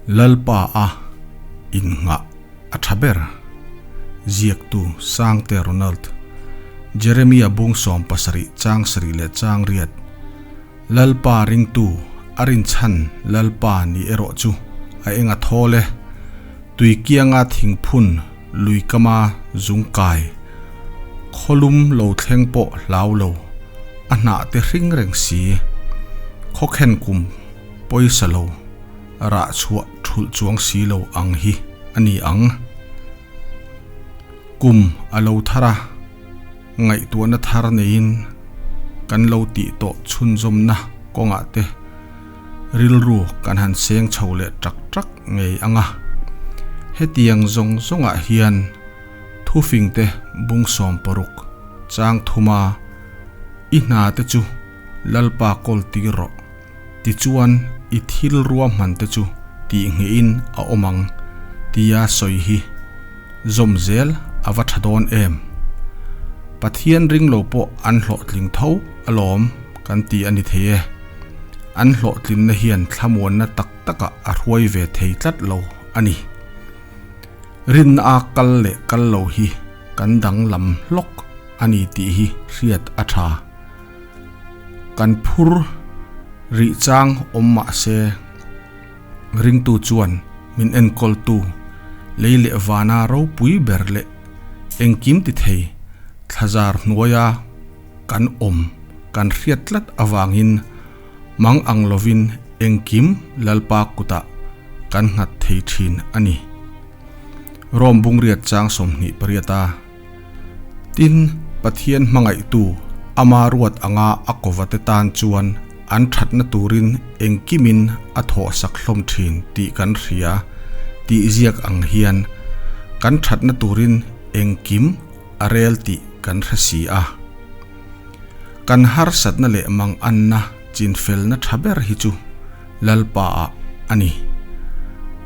Lalpa a innghah a tha ber. Ziaktu Sangte Ronald, Jeremia bung 70 chang sarih leh chang riat, Lalpa ringtu a rinchhan Lalpa ni erawh chu a eng a thawl e, tui kianga thingphun lui kama zung kai, khawlum lo thleng pawh hlau lo, a hnah te hring reng si, khawkhen kum pawisa lo, rah chhuah thulh chuang si lo ang hi a ni ang. Kum a lo thar a, ngaihtuahna thar neiin kan lo tih tawh chhunzawmna kawngah te rilru kan han seng chho leh tak tak ngei ang a. Hetiang zawng zawngah hian thufingte bung 60 chang thuma i hna te chu Lalpa kawl tir rawh. Tichuan i thil ruahman te chu tih ngeihin a awm ang tia sawi hi zawm zel a va tha dawn em? Pathian ring lo pawh an hlawhtling tho alawm kan ti a ni thei e. An hlawhtlinna hian thlamuanna tak takah a hruai ve thei tlat lo a ni. Rinna a kal leh kal lo hi kan danglam hlawk a ni tih hi hriat a tha. Kan phur rih chang awm mah se, ringtu chuan min enkawltu lei leh vana ropui ber leh engkim ti thei thlazar hnuaia kan awm kan hriat tlat avangin mang ang lovin engkim Lalpa kutah kan nghat thei thin a ni. Rom bungriat chang 28 a. Tin, Pathian hmangaihtu ama ruat anga a kovate tan chuan an thatna turin engkimin a thawhsak hlawm thin tih kan hria tih ziak ang hian kan thatna turin engkim a rel tih kan hre si a. Kan harsatna leh manganna chinfelna tha ber hi chu Lalpa-ah a ni.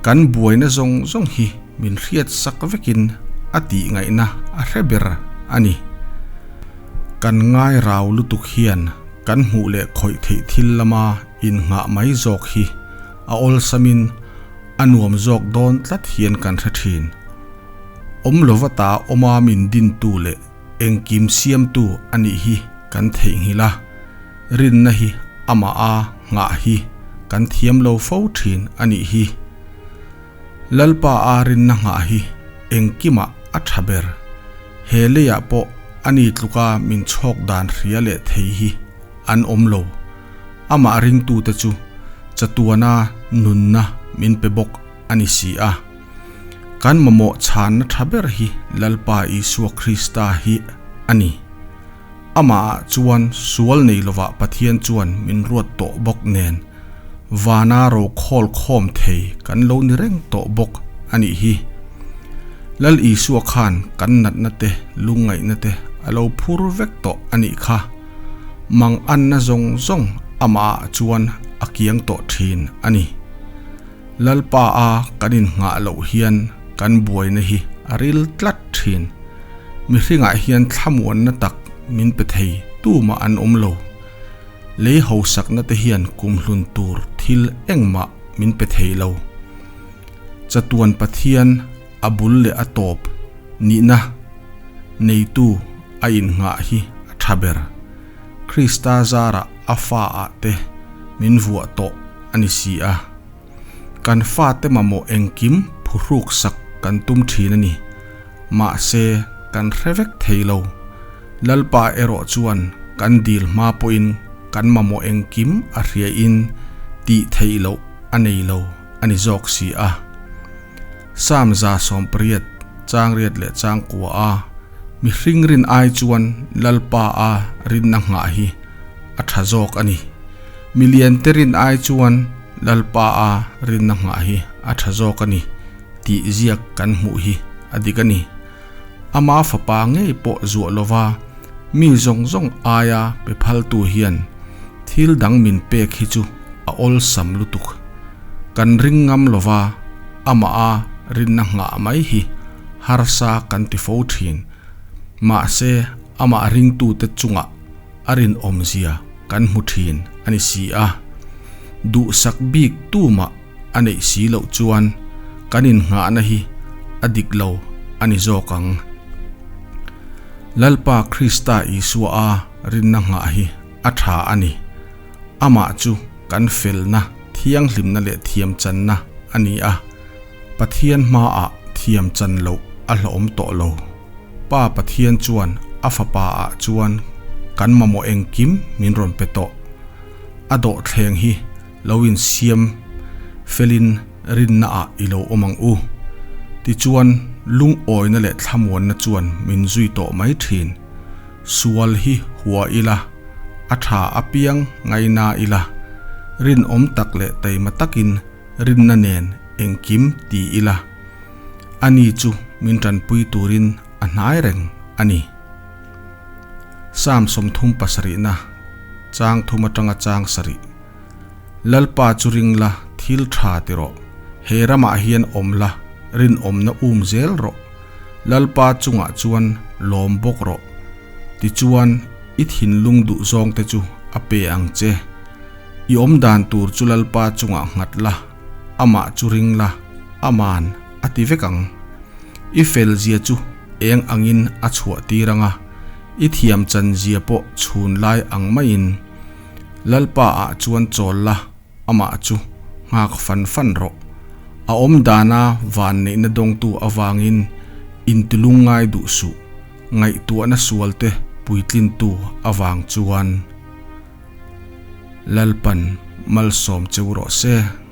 Kan buaina zawng zawng hi min hriat sak vekin a tih ngaihna a hre ber a ni. Kan ngai rau lutuk hian kan hmuh leh khawih theih thil lama innghah mai zawk hi a awlsamin a nuam zawk dawn tlat hian kan hre thin. Awm lova ta awma min dintu leh engkim siamtu a nih hi kan theihnghilh a, rinna hi amah a nghah hi kan thiam lo fo thin a nih hi. Lalpa a rinna nghah hi engkimah a tha ber. He leiah pawh ani tluka min chhawk dan hria leh thei hi an awm lo. Amah ringtute chu chatuana nunna min pe bawk a ni si a. Kan mamawh chhanna tha ber hi Lalpa Isua Krista hi a ni. Amahah chuan sual nei lovah Pathian chuan min ruat tawh bawk nen, vana ro khawl khawm thei kan lo ni reng tawh bawk a nih hi. Lal Isua khan kan natna te, lungngaihna te a lo phur vek tawh a nih kha. Manganna zawng zawng amahah chuan a kiang tawh thin a ni. Lalpa a kan innghah loh hian kan buaina hi a ril tlat thin. Mihringah hian thlamuanna tak min pe thei tumah an awm lo. Lei hausakna te hian kumhlun tur thil engmah min pe thei lo. Chatuan Pathian a bul leh a tawp nihna neitu a innghah hi a tha ber. Krista zarah a fa ah te min vuah tawh a ni si a. Kan fate mamawh engkim phuhruk sak kan tum thin a ni. Mahse, kan hre vek thei lo. Lalpa erawh chuan kan dil hma pawhin kan mamawh engkim a hriain tih theih loh a nei lo a ni zawk si a. Psalm 180 chang riat leh chang kua a mihring rin ai chuan Lalpa a rinna nghah hi a tha zawk a ni. Milian te rin ai chuan Lalpa a rinna nghah hi a tha zawk a ni tih ziak kan hmuh hi a dik a ni. Ama fapa ngei pawh zuah lova mi zawng zawng aia pe phaltu hian thil dang min pek hi chu a awlsam lutuk. Kan ring ngam lova amah a rinna nghah mai hi harsa kan ti fo thin. Mahse amah ringtute chungah a rinawmzia kan hmu thin a ni si a. Duhsak bik tumah a neih si loh chuan kan innghahna hi a dik lo a ni zawk ang. Lalpa Krista Isua a rinna nghah hi a tha a ni. Amah chu kan felna, thianghlimna leh thiamchanna a ni a, Pathian hmaah thiamchan loh a hlawhawm tawh lo. Pa Pathian chuan a Fapa ah chuan kan mamawh engkim min rawn pe tawh. A dawhthleng hi lo insiam felin rinna ah i lo awm ang u. Tichuan lungawina leh thlamuanna chuan min zui tawh mai thin. Sual hi hua ila, a tha apiang ngaina ila, rinawm tak leh taima takin rinna nen engkim ti ila, ani chu min tanpui turin a hnai reng a ni. Psalm 37 na chang thum atanga chang sarih. Lalpa chu ring la, thil tha ti rawh. He ramah hian awm la, rinawmna um zel rawh. Lalpa chungah chuan lawm bawk rawh. Tichuan, i thinlung duh zawngte chu a pe ang che. I awm dan tur chu Lalpa chungah nghat la, amah chu ring la, aman a ti vek ang. I felzia chu eng angin a chhuah tir ang a, i thiam chanzia pawh chhun lai ang maiin. Lalpa ah chuan chawl la, amah chu nghak fan fan rawh. A awm dana vanneihna dawngtu avangin intilung ngai duh suh, ngaihtuahna sualte puitlintu avang chuan Lalpan malsawm cheu rawh se.